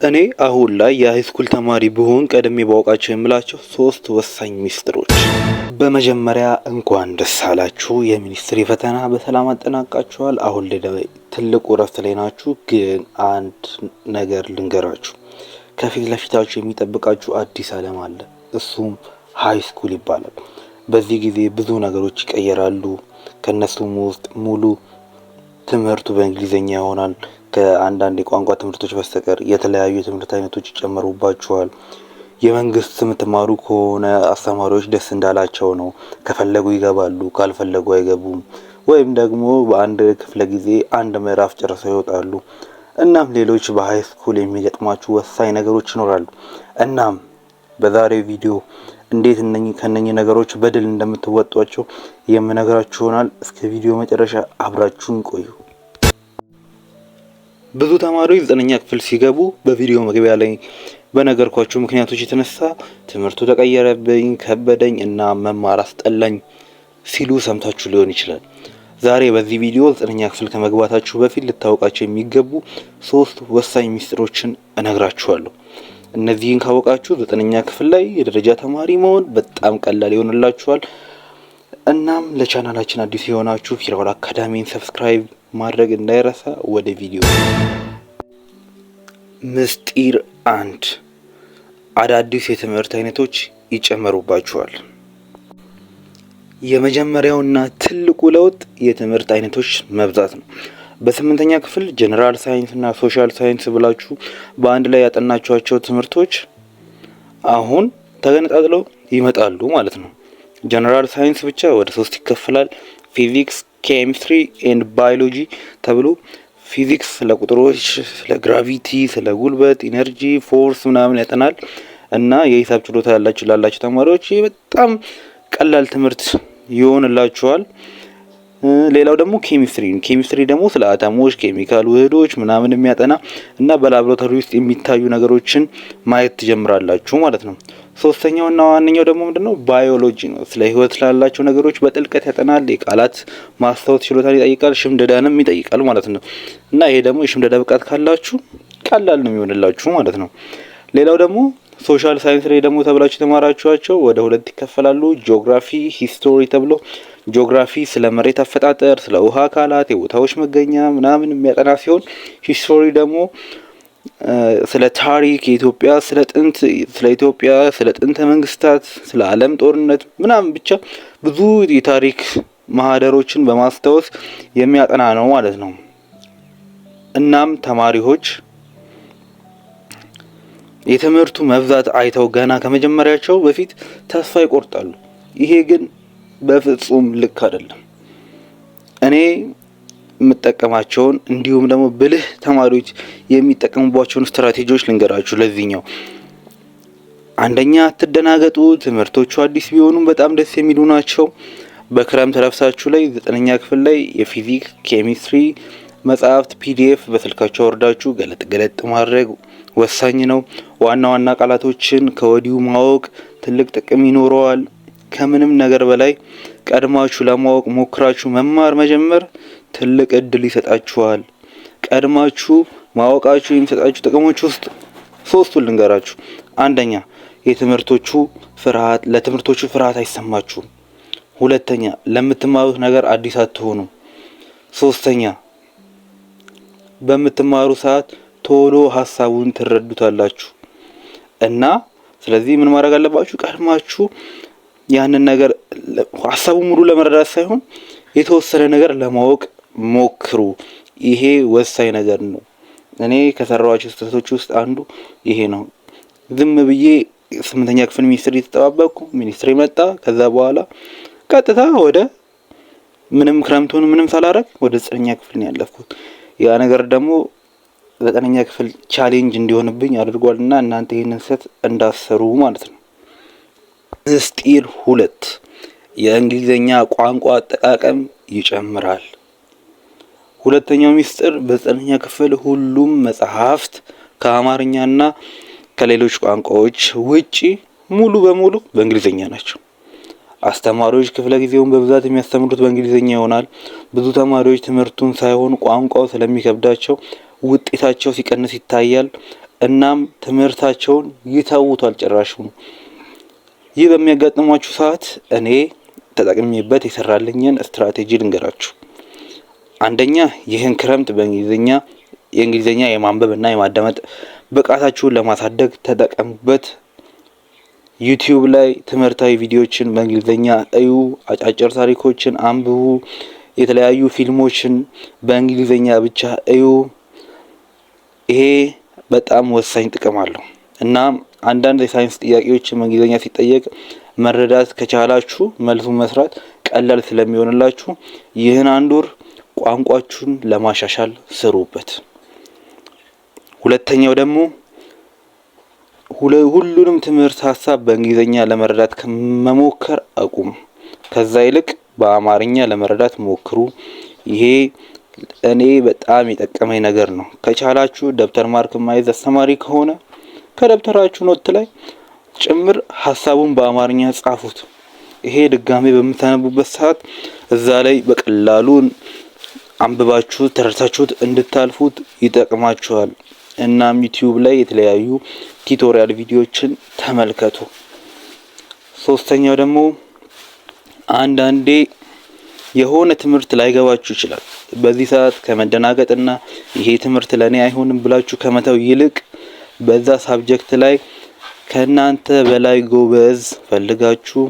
እኔ አሁን ላይ የ high school ተማሪ ብሆን ቀድሜ ባውቃቸው የምላቸው ሶስት ወሳኝ ሚስጥሮች። በመጀመሪያ እንኳን ደስ አላችሁ፣ የሚኒስትሪ ፈተና በሰላም አጠናቃችኋል። አሁን ላይ ትልቁ እረፍት ላይ ናችሁ። ግን አንድ ነገር ልንገራችሁ፣ ከፊት ለፊታችሁ የሚጠብቃችሁ አዲስ ዓለም አለ። እሱም high school ይባላል። በዚህ ጊዜ ብዙ ነገሮች ይቀየራሉ። ከእነሱም ውስጥ ሙሉ ትምህርቱ በእንግሊዝኛ ይሆናል። ከአንዳንድ የቋንቋ ትምህርቶች በስተቀር የተለያዩ የትምህርት አይነቶች ይጨመሩባችኋል። የመንግስት የምትማሩ ከሆነ አስተማሪዎች ደስ እንዳላቸው ነው። ከፈለጉ ይገባሉ፣ ካልፈለጉ አይገቡም። ወይም ደግሞ በአንድ ክፍለ ጊዜ አንድ ምዕራፍ ጨርሰው ይወጣሉ። እናም ሌሎች በ high school የሚገጥሟችሁ ወሳኝ ነገሮች ይኖራሉ። እናም በዛሬው ቪዲዮ እንዴት እነኚህ ከነኚህ ነገሮች በድል እንደምትወጧቸው የምነግራችሁ ይሆናል። እስከ ቪዲዮ መጨረሻ አብራችሁን ቆዩ። ብዙ ተማሪዎች 9ኛ ክፍል ሲገቡ በቪዲዮ መግቢያ ላይ በነገርኳችሁ ምክንያቶች የተነሳ ትምህርቱ ተቀየረብኝ፣ ከበደኝ እና መማር አስጠላኝ ሲሉ ሰምታችሁ ሊሆን ይችላል። ዛሬ በዚህ ቪዲዮ 9ኛ ክፍል ከመግባታችሁ በፊት ልታውቃቸው የሚገቡ ሶስት ወሳኝ ሚስጥሮችን እነግራችኋለሁ። እነዚህን ካወቃችሁ 9ኛ ክፍል ላይ የደረጃ ተማሪ መሆን በጣም ቀላል ይሆንላችኋል። እናም ለቻናላችን አዲስ የሆናችሁ ፊራኦል አካዳሚን subscribe ማድረግ እንዳይረሳ። ወደ ቪዲዮ። ምስጢር አንድ፣ አዳዲስ የትምህርት አይነቶች ይጨመሩባችኋል። የመጀመሪያውና ትልቁ ለውጥ የትምህርት አይነቶች መብዛት ነው። በ8ኛ ክፍል general science እና social science ብላችሁ በአንድ ላይ ያጠናችኋቸው ትምህርቶች አሁን ተገነጣጥለው ይመጣሉ ማለት ነው። General science ብቻ ወደ ሶስት ይከፈላል። Physics፣ chemistry and biology ተብሎ። ፊዚክስ ስለ ቁጥሮች፣ ስለ gravity፣ ስለ ጉልበት፣ energy፣ force ምናምን ያጠናል እና የሂሳብ ችሎታ ያላችሁ ላላችሁ ተማሪዎች በጣም ቀላል ትምህርት ይሆንላችኋል። ሌላው ደግሞ ኬሚስትሪ ነው። ኬሚስትሪ ደግሞ ስለ አተሞች፣ ኬሚካል ውህዶች ምናምን የሚያጠና እና በላብራቶሪ ውስጥ የሚታዩ ነገሮችን ማየት ትጀምራላችሁ ማለት ነው። ሶስተኛው እና ዋነኛው ደግሞ ምንድነው? ባዮሎጂ ነው። ስለ ህይወት ስላላቸው ነገሮች በጥልቀት ያጠናል። የቃላት ማስታወስ ችሎታን ይጠይቃል፣ ሽምደዳንም ይጠይቃል ማለት ነው። እና ይሄ ደግሞ የሽምደዳ ብቃት ካላችሁ ቀላል ነው የሚሆንላችሁ ማለት ነው። ሌላው ደግሞ social science ላይ ደግሞ ተብላችሁ የተማራችኋቸው ወደ ሁለት ይከፈላሉ። Geography፣ history ተብሎ። ጂኦግራፊ ስለ መሬት አፈጣጠር፣ ስለ ውሃ አካላት፣ የቦታዎች መገኛ ምናምን የሚያጠና ሲሆን history ደግሞ ስለ ታሪክ የኢትዮጵያ፣ ስለ ጥንት፣ ስለ ኢትዮጵያ፣ ስለ ጥንተ መንግስታት፣ ስለ ዓለም ጦርነት ምናምን ብቻ ብዙ የታሪክ ማህደሮችን በማስታወስ የሚያጠና ነው ማለት ነው። እናም ተማሪዎች የትምህርቱ መብዛት አይተው ገና ከመጀመሪያቸው በፊት ተስፋ ይቆርጣሉ። ይሄ ግን በፍጹም ልክ አይደለም። እኔ የምጠቀማቸውን እንዲሁም ደግሞ ብልህ ተማሪዎች የሚጠቀሙባቸውን ስትራቴጂዎች ልንገራችሁ። ለዚህኛው አንደኛ፣ አትደናገጡ። ትምህርቶቹ አዲስ ቢሆኑም በጣም ደስ የሚሉ ናቸው። በክረምት ረፍታችሁ ላይ 9ኛ ክፍል ላይ የፊዚክስ፣ ኬሚስትሪ መጽሐፍት PDF በስልካችሁ አወርዳችሁ ገለጥ ገለጥ ማድረግ ወሳኝ ነው። ዋና ዋና ቃላቶችን ከወዲሁ ማወቅ ትልቅ ጥቅም ይኖረዋል። ከምንም ነገር በላይ ቀድማችሁ ለማወቅ ሞክራችሁ መማር መጀመር ትልቅ እድል ይሰጣችኋል። ቀድማችሁ ማወቃችሁ የሚሰጣችሁ ጥቅሞች ውስጥ ሶስቱን ልንገራችሁ። አንደኛ፣ የትምህርቶቹ ፍርሃት ለትምህርቶቹ ፍርሃት አይሰማችሁም። ሁለተኛ፣ ለምትማሩት ነገር አዲስ አትሆኑም። ሶስተኛ፣ በምትማሩ ሰዓት ቶሎ ሀሳቡን ትረዱታላችሁ። እና ስለዚህ ምን ማድረግ አለባችሁ? ቀድማችሁ ያንን ነገር ሀሳቡን ሙሉ ለመረዳት ሳይሆን የተወሰነ ነገር ለማወቅ ሞክሩ። ይሄ ወሳኝ ነገር ነው። እኔ ከሰራኋቸው ስህተቶች ውስጥ አንዱ ይሄ ነው። ዝም ብዬ 8ኛ ክፍል ሚኒስትሪ ተጠባበቅኩ። ሚኒስትሪ መጣ። ከዛ በኋላ ቀጥታ ወደ ምንም ክረምቱን ምንም ሳላረግ ወደ 9ኛ ክፍል ነው ያለፍኩት። ያ ነገር ደግሞ 9ኛ ክፍል challenge እንዲሆንብኝ አድርጓል እና እናንተ ይህንን ስህተት እንዳትሰሩ ማለት ነው። ምስጢር ሁለት፣ የእንግሊዝኛ ቋንቋ አጠቃቀም ይጨምራል። ሁለተኛው ሚስጥር በ9ኛ ክፍል ሁሉም መጽሐፍት ከአማርኛና ከሌሎች ቋንቋዎች ውጪ ሙሉ በሙሉ በእንግሊዝኛ ናቸው። አስተማሪዎች ክፍለ ጊዜውን በብዛት የሚያስተምሩት በእንግሊዝኛ ይሆናል። ብዙ ተማሪዎች ትምህርቱን ሳይሆን ቋንቋው ስለሚከብዳቸው ውጤታቸው ሲቀንስ ይታያል። እናም ትምህርታቸውን ይተውቷል ጭራሹኑ። ይህ በሚያጋጥሟችሁ ሰዓት እኔ ተጠቅሜበት የሰራልኝን ስትራቴጂ ልንገራችሁ። አንደኛ፣ ይህን ክረምት በእንግሊዝኛ የእንግሊዝኛ የማንበብ እና የማዳመጥ ብቃታችሁን ለማሳደግ ተጠቀሙበት። ዩቲዩብ ላይ ትምህርታዊ ቪዲዮዎችን በእንግሊዝኛ እዩ፣ አጫጭር ታሪኮችን አንብቡ፣ የተለያዩ ፊልሞችን በእንግሊዝኛ ብቻ እዩ። ይሄ በጣም ወሳኝ ጥቅም አለው እና አንዳንድ የሳይንስ ጥያቄዎችን በእንግሊዝኛ ሲጠየቅ መረዳት ከቻላችሁ መልሱን መስራት ቀላል ስለሚሆንላችሁ ይህን አንድ ወር ቋንቋችሁን ለማሻሻል ስሩበት። ሁለተኛው ደግሞ ሁሉንም ትምህርት ሀሳብ በእንግሊዝኛ ለመረዳት መሞከር አቁሙ። ከዛ ይልቅ በአማርኛ ለመረዳት ሞክሩ። ይሄ እኔ በጣም የጠቀመኝ ነገር ነው። ከቻላችሁ ደብተር mark የማይዝ አስተማሪ ከሆነ ከደብተራችሁ note ላይ ጭምር ሀሳቡን በአማርኛ ጻፉት። ይሄ ድጋሜ በምታነቡበት ሰዓት እዛ ላይ በቀላሉ አንብባችሁ ተረድታችሁት እንድታልፉት ይጠቅማችኋል። እናም ዩቲዩብ ላይ የተለያዩ tutorial ቪዲዮዎችን ተመልከቱ። ሶስተኛው ደግሞ አንዳንዴ የሆነ ትምህርት ላይገባችሁ ይችላል። በዚህ ሰዓት ከመደናገጥና ይሄ ትምህርት ለኔ አይሆንም ብላችሁ ከመተው ይልቅ በዛ subject ላይ ከእናንተ በላይ ጎበዝ ፈልጋችሁ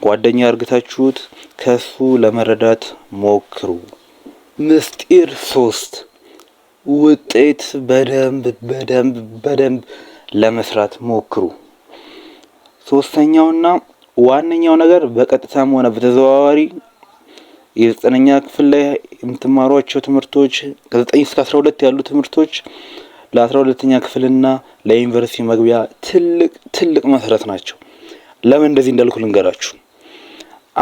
ጓደኛ አርግታችሁት ከሱ ለመረዳት ሞክሩ። ምስጢር 3፣ ውጤት በደንብ በደንብ በደንብ ለመስራት ሞክሩ። ሶስተኛውና ዋነኛው ነገር በቀጥታም ሆነ በተዘዋዋሪ የ9ኛ ክፍል ላይ የምትማሯቸው ትምህርቶች፣ ከ9 እስከ 12 ያሉ ትምህርቶች ለ12ኛ ክፍልና ለዩኒቨርሲቲ መግቢያ ትልቅ ትልቅ መሰረት ናቸው። ለምን እንደዚህ እንዳልኩ ልንገራችሁ።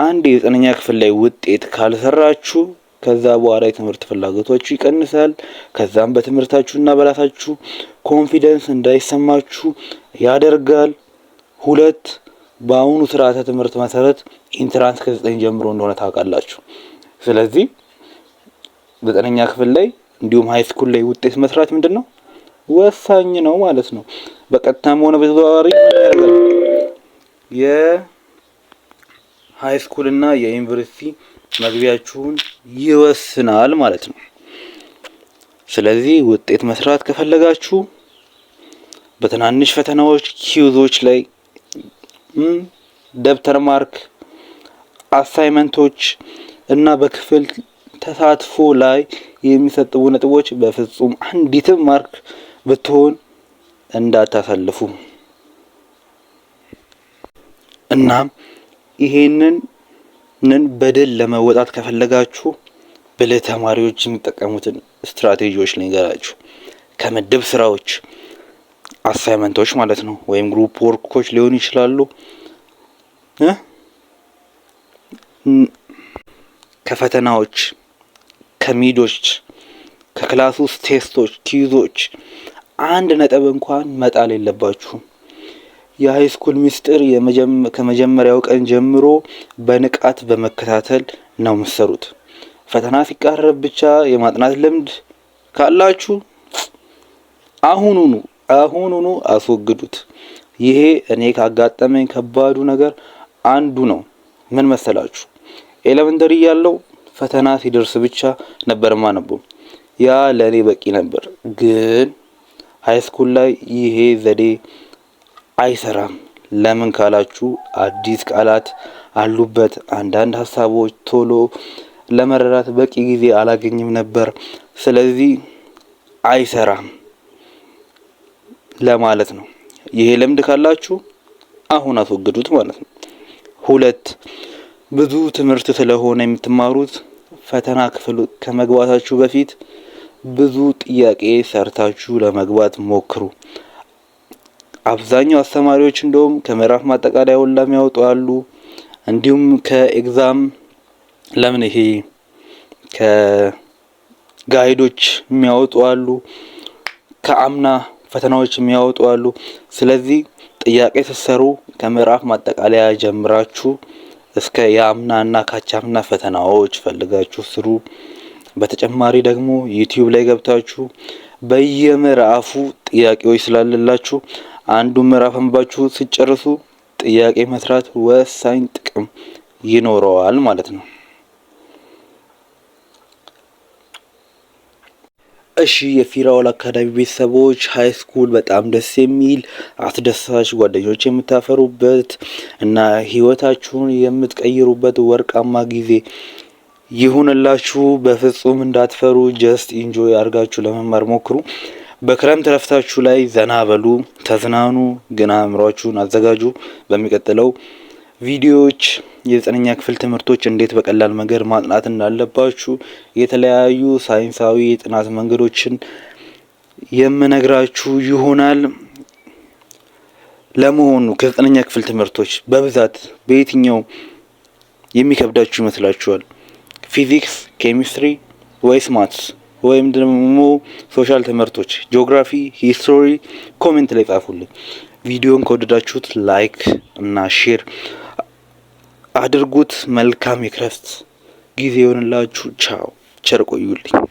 አንድ የ9ኛ ክፍል ላይ ውጤት ካልሰራችሁ ከዛ በኋላ የትምህርት ፍላጎታችሁ ይቀንሳል። ከዛም በትምህርታችሁና በራሳችሁ confidence እንዳይሰማችሁ ያደርጋል። ሁለት፣ በአሁኑ ስርዓተ ትምህርት መሰረት entrance ከ9 ጀምሮ እንደሆነ ታውቃላችሁ። ስለዚህ 9ኛ ክፍል ላይ እንዲሁም high school ላይ ውጤት መስራት ምንድነው ወሳኝ ነው ማለት ነው። በቀጥታም ሆነ በተዘዋዋሪ ምን ያደርጋል? የ high school እና የዩኒቨርሲቲ መግቢያችሁን ይወስናል ማለት ነው። ስለዚህ ውጤት መስራት ከፈለጋችሁ በትናንሽ ፈተናዎች፣ quiz ኦች ላይ፣ ደብተር mark፣ assignment ኦች እና በክፍል ተሳትፎ ላይ የሚሰጡ ነጥቦች በፍጹም አንዲትም mark ብትሆን እንዳታሳልፉ። እናም ይሄንን በድል ለመወጣት ከፈለጋችሁ ብልህ ተማሪዎች የሚጠቀሙትን ስትራቴጂዎች ልንገራችሁ። ከምድብ ስራዎች፣ assignment ኦች ማለት ነው፣ ወይም group work ኦች ሊሆኑ ይችላሉ። ከፈተናዎች፣ ከ mid ኦች፣ ከ class ውስጥ test ኦች፣ quiz ኦች አንድ ነጥብ እንኳን መጣል የለባችሁም። የ high school ሚስጥር ከመጀመሪያው ቀን ጀምሮ በንቃት በመከታተል ነው የምትሰሩት። ፈተና ሲቃረብ ብቻ የማጥናት ልምድ ካላችሁ አሁኑኑ አሁኑኑ አስወግዱት። ይሄ እኔ ካጋጠመኝ ከባዱ ነገር አንዱ ነው። ምን መሰላችሁ? Elementary ያለው ፈተና ሲደርስ ብቻ ነበር ማነበው። ያ ለኔ በቂ ነበር። ግን high school ላይ ይሄ ዘዴ አይሰራም። ለምን ካላችሁ አዲስ ቃላት አሉበት። አንዳንድ ሀሳቦች ቶሎ ለመረዳት በቂ ጊዜ አላገኝም ነበር። ስለዚህ አይሰራም ለማለት ነው። ይሄ ልምድ ካላችሁ አሁን አስወግዱት ማለት ነው። ሁለት፣ ብዙ ትምህርት ስለሆነ የምትማሩት ፈተና ክፍል ከመግባታችሁ በፊት ብዙ ጥያቄ ሰርታችሁ ለመግባት ሞክሩ። አብዛኛው አስተማሪዎች እንደውም ከምዕራፍ ማጠቃለያ ሁላ የሚያወጡ አሉ። እንዲሁም ከ exam ለምን ይሄ ከ guide ኦች የሚያወጡ አሉ። ከአምና ፈተናዎች የሚያወጡ አሉ። ስለዚህ ጥያቄ ስትሰሩ ከምዕራፍ ማጠቃለያ ጀምራችሁ እስከ የአምና እና ካቻምና ፈተናዎች ፈልጋችሁ ስሩ። በተጨማሪ ደግሞ ዩቲዩብ ላይ ገብታችሁ በየምዕራፉ ጥያቄዎች ስላለላችሁ አንዱ ምዕራፍ አንብባችሁ ስትጨርሱ ጥያቄ መስራት ወሳኝ ጥቅም ይኖረዋል ማለት ነው። እሺ የፊራኦል አካዳሚ ቤተሰቦች፣ high school በጣም ደስ የሚል አስደሳች ጓደኞች የምታፈሩበት እና ህይወታችሁን የምትቀይሩበት ወርቃማ ጊዜ ይሁንላችሁ። በፍጹም እንዳትፈሩ፣ just enjoy አድርጋችሁ ለመማር ሞክሩ። በክረምት ረፍታችሁ ላይ ዘና በሉ፣ ተዝናኑ፣ ግን አእምሯችሁን አዘጋጁ። በሚቀጥለው ቪዲዮዎች የዘጠነኛ ክፍል ትምህርቶች እንዴት በቀላል መንገድ ማጥናት እንዳለባችሁ የተለያዩ ሳይንሳዊ የጥናት መንገዶችን የምነግራችሁ ይሆናል። ለመሆኑ ከዘጠነኛ ክፍል ትምህርቶች በብዛት በየትኛው የሚከብዳችሁ ይመስላችኋል? ፊዚክስ፣ ኬሚስትሪ ወይስ maths ወይም ደግሞ social ትምህርቶች geography፣ history? Comment ላይ ጻፉልኝ። ቪዲዮን ከወደዳችሁት like እና share አድርጉት። መልካም የክረምት ጊዜ ይሆንላችሁ። ቻው፣ ቸር ቆዩልኝ።